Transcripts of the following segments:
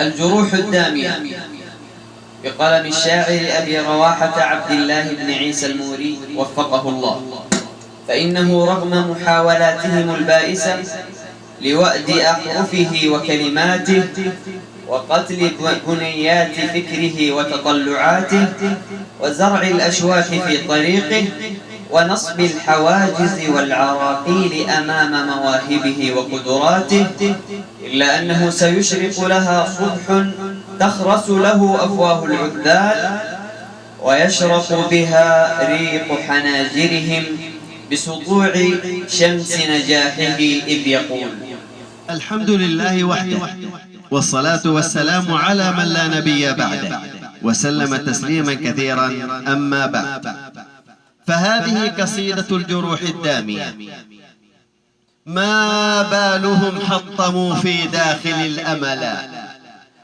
الجروح الدامية بقلم الشاعر أبي رواحة عبد الله بن عيسى الموري وفقه الله. فإنه رغم محاولاتهم البائسة لوأد أحرفه وكلماته وقتل بنيات فكره وتطلعاته وزرع الأشواك في طريقه ونصب الحواجز والعراقيل أمام مواهبه وقدراته، إلا أنه سيشرق لها صبح تخرس له أفواه العذال ويشرق بها ريق حناجرهم بسطوع شمس نجاحه، إذ يقول: الحمد لله وحده، والصلاة والسلام على من لا نبي بعده، وسلم تسليما كثيرا. أما بعد، فهذه قصيدة الجروح الدامية. ما بالهم حطموا في داخل الأمل،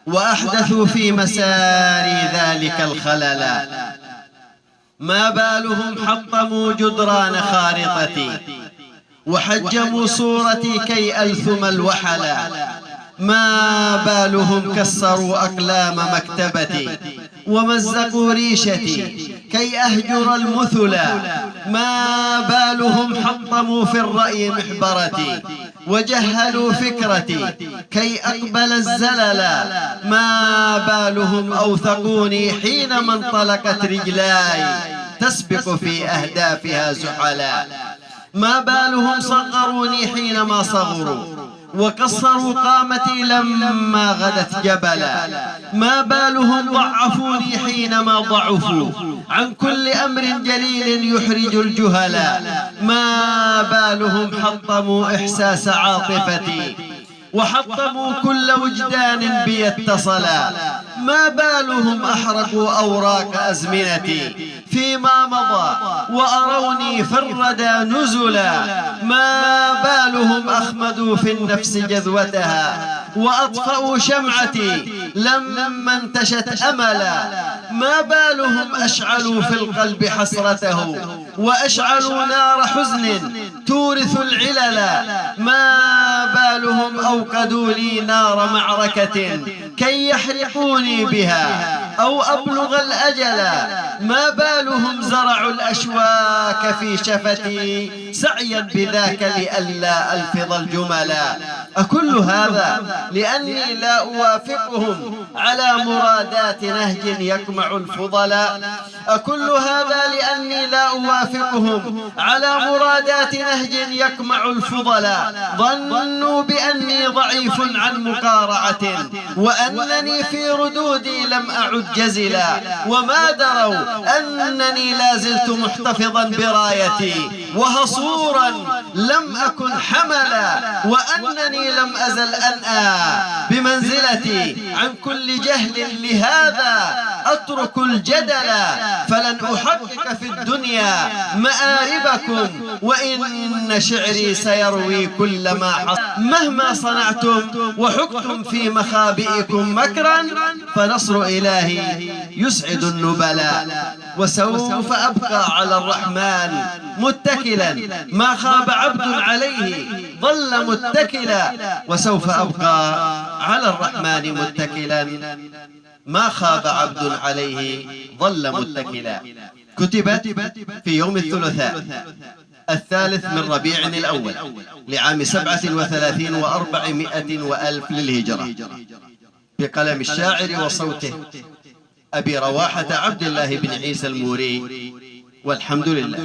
وأحدثوا في مسار ذلك الخلل. ما بالهم حطموا جدران خارطتي، وحجموا صورتي كي ألثم الوحلا. ما بالهم كسروا أقلام مكتبتي، ومزقوا ريشتي كي أهجر المثلا. ما بالهم حطموا في الرأي محبرتي، وجهلوا فكرتي كي أقبل الزللا. ما بالهم أوثقوني حينما انطلقت رجلاي تسبق في أهدافها زحلا. ما بالهم صغروني حينما صغروا، وقصروا قامتي لما غدت جبلا. ما بالهم ضعفوني حينما ضعفوا عن كل أمر جليل يحرج الجهلا. ما بالهم حطموا إحساس عاطفتي، وحطموا كل وجدان بي اتصلا. ما بالهم أحرقوا أوراق أزمنتي فيما مضى، وأروني في الردى نزلا. ما بالهم أخمدوا في النفس جذوتها، وأطفأوا شمعتي لما انتشت أملا. ما بالهم أشعلوا في القلب حسرته، وأشعلوا نار حزن تورث العللا. ما بالهم أوقدوا لي نار معركة كي يحرقوني بها أو أبلغ الأجل. ما بالهم زرعوا الأشواك في شفتي سعيا بذاك لئلا ألفظ الجملا. أكل هذا لأني لا أوافقهم على مرادات نهج يقمع الفضلاء. أكل هذا لأني لا أوافقهم على مرادات نهج يقمع الفضلاء. ظنوا بأني ضعيف عن مقارعة، وأنني في ردودي لم أعد جزلا. وما دروا أنني لا زلت محتفظا برايتي، وهصورا لم أكن حملا، وأنني لم أزل أنأى بمنزلتي عن كل جهل. لهذا أترك الجدل، فلن أحقق في الدنيا مآربكم، وإن شعري سيروي كل ما حصل. مهما صنعتم وحكتم في مخابئكم مكرا، فنصر إلهي يسعد النبلاء. وسوف أبقى على الرحمن متكلا، ما خاب عبد عليه ظل متكلا. وسوف أبقى على الرحمن متكلا، ما خاب عبد عليه ظل متكلا. كتبت في يوم الثلاثاء 3 من ربيع الأول لعام 37 و400 وألف للهجرة، بقلم الشاعر وصوته أبي رواحة عبد الله بن عيسى الموري، والحمد لله.